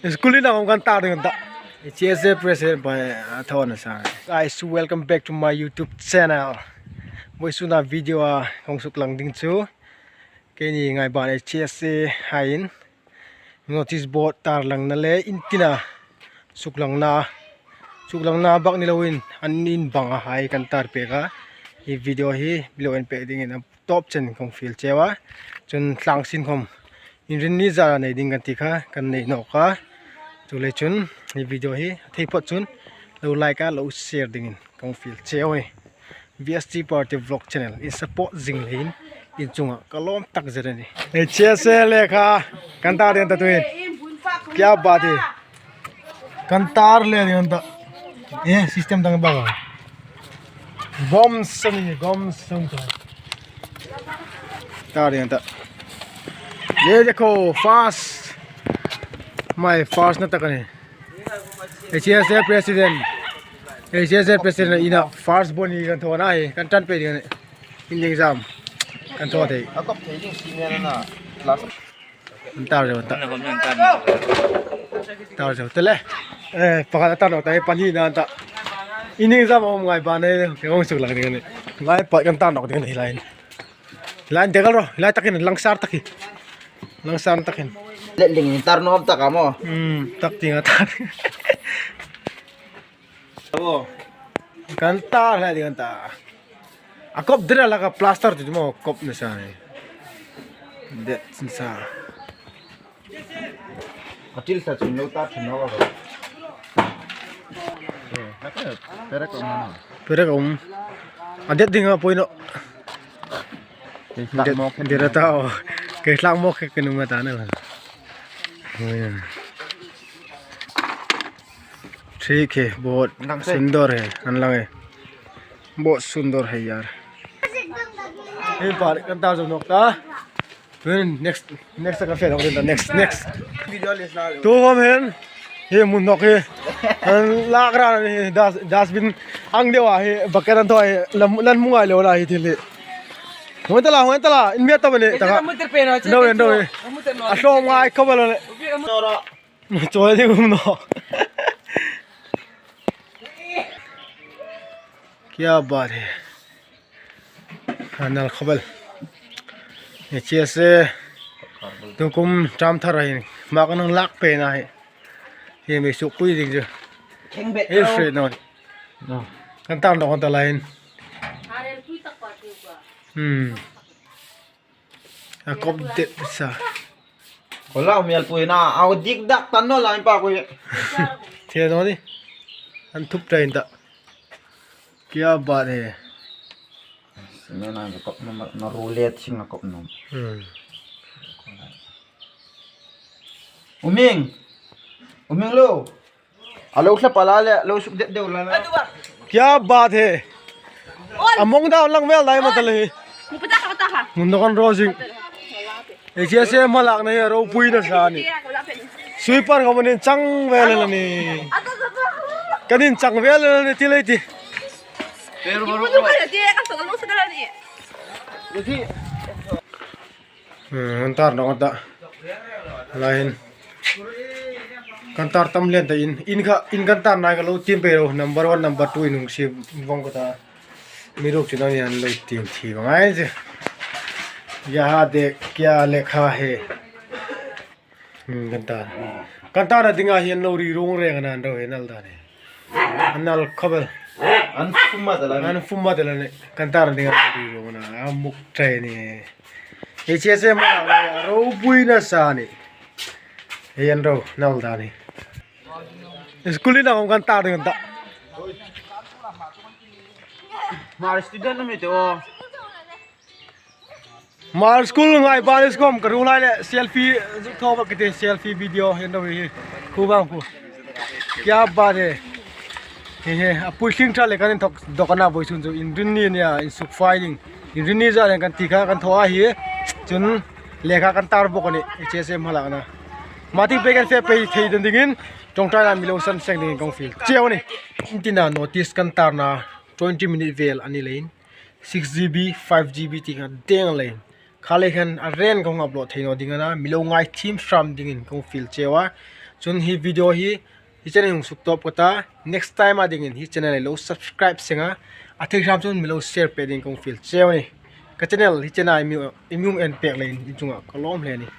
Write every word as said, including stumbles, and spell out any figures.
School-in a hung kan tar ding ta. H S A president pa, a thaw na sa. Guys, welcome back to my YouTube channel. Vawisuna video a hung suklang ding chu, keini Ngaiban H S A haiin notice board tarlangna le in tina suklangna, suklangna bak ni loin an in banga hai kan tar pek a. Hi video hi mi lo en pek dingin a tawp chen kan fiel cheu a. Chun tlang sin khom Inrinni zara nei ding kan ti kha, kan nei nawk a. Chuleiin chun hi video hi a thei phot chun lo like a, lo share dingin kan fiel cheu a nih. V S T Party Vlog Channel in support zing leiin in chunga ka lawm tak zet a nih. H S A lekha kan tar ding ta tuhin. Kya baat hai. Kan tar le ding ta. Eh, system dang ba. Bom sani, bom sani. Tar ding ta. Ye dekho, first. My first na ta ka nih. H S A president. H S A president ina first born hi kan thaw a nih, kan tan pe ding a nih. In exam kan thaw thei. A kop thei ding senior na class. An tar zo ta. Tar zo ta le. Eh, pakhat a tar nawk ta, pahnina an ta. In exam a um Ngaiban e, ke hung suklang ding a nih. Lai pa kan tar nawk ding a nih laiin. Laiin dekal ro, lai takin langsar taki. Langsar takin. Let ding tar nawk ta ka mo. Hmm, tak ding a tar. Kan tar le ding ta. A kop dera la ka plaster tu mo kop na sa ni. Det sin sa. A til sa chun lo ta chun lo ka. Pera ko ma. Pera ko. A det ding a poi no. Dera ta o. Ke hlak mo ke ke nunga ta na. Oh, yeah. ठीक है, बहुत सुंदर है, an lang e. बहुत सुंदर है यार. Hi pa kan tar zo nawk ta. Tuhin next, next ka fe nawk ta, next, next. Tu khom hin. Hi mun nawk hi. An lak ra ni das, dustbin ang deu a hi, bucket an thaw hi, lan, lan hmu ngai lo la hi thil hi. Hung ta la, hung ta la, in mi ta bani, ta ka. No, no. A hlawm ngai khawp el a nih. Chawi ding um naw. Kya baat hai. A nal khawp el. H S A. Tukum term thar a hin. Mak nang lak pe na hi. Hi mi suk pui ding chu. Hi free no. Kan tar nawk ta laiin. Hmm. A kop det sa. Ko lau mial pui na, au dik dak tan no lai pa ko. Thie no ni. An thup tain ta. Kya baat hai. Sine na ko kop no, no ru le thing ko no. Hmm. U Ming. U Ming lo. A lo thlap a la le, lo suk det deu la na. Kya baat hai. A mong dau lang vel dai ma ta le hi. Mun nawk an ro zing. Ei, H S A hmalakna hi a ropuina sa a nih. Sweeper ka manin chang vel a nih. Kan in chang vel a nih ti lei ti. Hmm, kan tar nawk ta. Lai hin. Kan tar tam hlen ta in. In kha, in kan tar nai ka lo tiem pei ro. Number one, number two in hung sie vong ka ta. Mi ruk chu nang an lo tiem thi vong ai chu. Yahan dekh kya likha hai. Hmm, kan tar. Kan tar dinga hi an lo ri rung reng a nih, an ro hi nal dan hi. An nal khawp el. An fum ma ta la. An fum ma ta la nih. Kan tar dinga ri rung a nih. A muk tai ni. Ei, H S A hmalakna ropuina sa a nih. Ei, an ro nal dan hi. School-in a hung kan tar ding ta. Hmar student mi te o. Hmar school ngai ba school ka rung lai le selfie zuk thaw ba kiti selfie video hi an ro hi. Khu bang khu. Kya baat hai. He he, a puitling tha le kan inthok dawk a na vawisun chu Inrinni nia insuk fai ding. Inrinni zan kan ti kha kan thaw a hi. Chun lekha kan tar bawk a nih, H S A hmalakna. Mati pe kan fe pei thei dan dingin, ṭawngṭaina mi lo san seng dingin kan fiel cheu a nih. Intina notice kan tarna twenty minute vel a ni leiin, six G B, five G B ti kha deng leiin. Kha lei khan a ren kan upload thei naw ding a na, mi lo ngai thiem hram dingin kan fiel cheu a. Chun hi video hi, hi chen a hung suktawp ka ta, next time a dingin hi channel lo subscribe seng a, a thei hram chun mi lo share pei ding kong fiel cheu a nih. Ka channel hi chen a i mi, i mi hung en pek leiin in chunga ka lawm hle a nih.